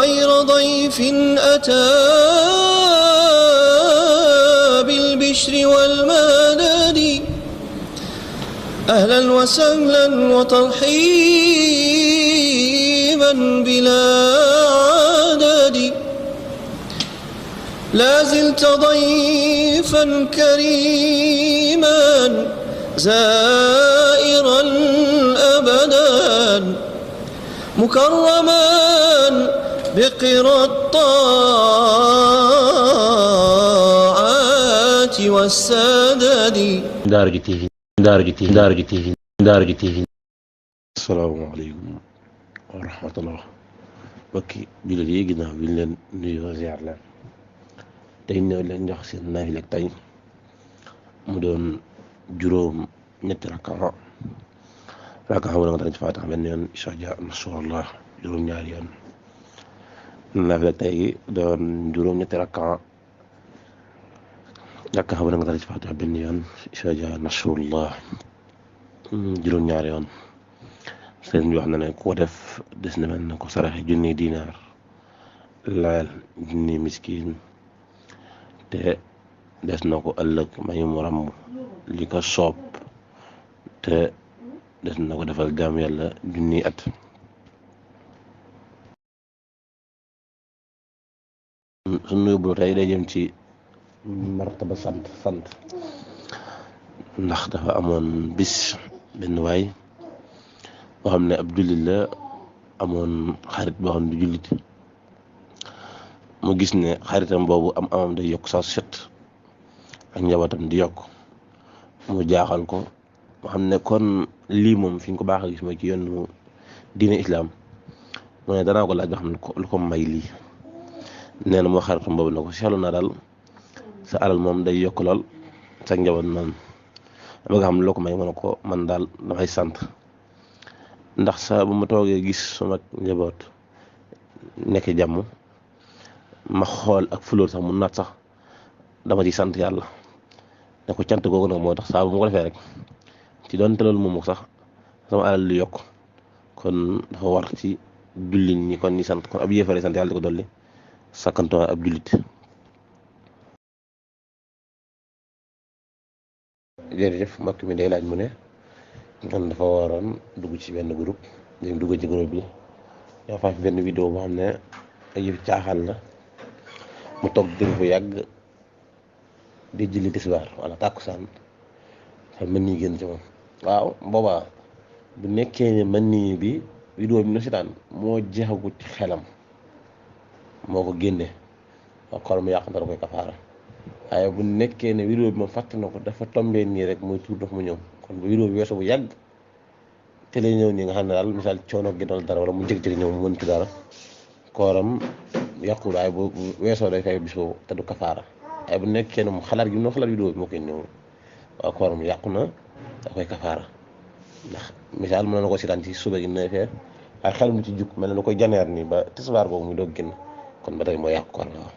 غير ضيف أتى بالبشر والمدد أهلا وسهلا وترحيبا بلا عدد لا زلت ضيفا كريما زائرا أبدا مكرما بقرى الطاعات والسدد. Daara TV. Asalaamaaleykum wa rahmatullah. Mbokki jullit yi, ginnaaw bi ñu leen nuyoo ziar leen tey ñëw leen jox seen naafila tey mu doon juróom ñetti rakkaa bu nga dara ci Faatiha benn yoon izaa jaa nasrullah juróom ñaari yoon. naafila tey doon juróom ñetti rakkaa bu nga dara ci Faatiha benn yoon izaa jaa nasrullah juróom ñaari yoon. sëriñ bi wax na ne ku ko def des na mel na ko saraxe junni dinaar layal junni miskin te des na ko ëllëg mayu mu ràmm li ko soob te des na ko defal jaam yàlla junni at. sunu yóbbu tey day jëm ci martaba sant ndax dafa amoon bis benn waay boo xam ne ab jullit la amoon xarit boo xam ne du jullit mu gis ne xaritam boobu amam day yokk saa set ak njabootam di yokk mu jaaxal ko mu xam ne kon lii moom fi ñu ko baax a gis mooy ci yoonu diine islaam mu ne danaa ko laaj ba xam ne lu ko may lii. nee na moo xaritam boobu ne ko seetlu naa daal sa alal moom day yokk lool sa njaboot noonu dama nga xam ne loo ko may mu ne ko man daal damay sant ndax sa bu ma toogee gis sama njaboot nekk jàmm ma xool ak fulóor sax mu naat sax dama ci sant yàlla ne ko cant googu nag moo tax saa bu ma ko defee rek ci doon teloolu moom sax sama alal lu yokk kon dafa war ci jullit ñi kon ñi sant kon ab yéefare sant yàlla di ko dolli sakkantoo ab jullit. jërëjëf mbokk mi day laaj mu ne man dafa waroon dugg ci benn groupe léegi dugg ci groupe bi yaa fa benn vidéo boo xam ne ay yëf caaxaan la mu toog dégg bu yàgg di julli tisbaar wala tàkkusaan xam mën nii génn ci moom. waaw boobaa bu nekkee ne mën nii bi vidéo bi no sitaan moo jeexagut ci xelam moo ko génne ak xool mu yàq dara koy kafaara waaye bu nekkee ne vidéo bi moom fàtte na ko dafa tombee nii rek muy tuur ndox mu ñëw kon bu vidéo bi weesoo bu yàgg te lay ñëw nii nga xam ne daal misaal coono gi doon dara wala mu jëg-jëg ñëw mu mën ci dara kooram yàqul waaye bu weesoo day fay bis boobu te du kafaara. waaye bu nekkee ne mu xalaat gi mu xalaat vidéo bi moo koy ñëw waaw kooram yàqu na da koy kafaara ndax misaal mën na ko sitaan ci suba gi 9h waaye xel mu ci jug mel ne lu koy janeer nii ba tisbaar boobu muy doog génn kon ba tey moo yàqu koor waaw.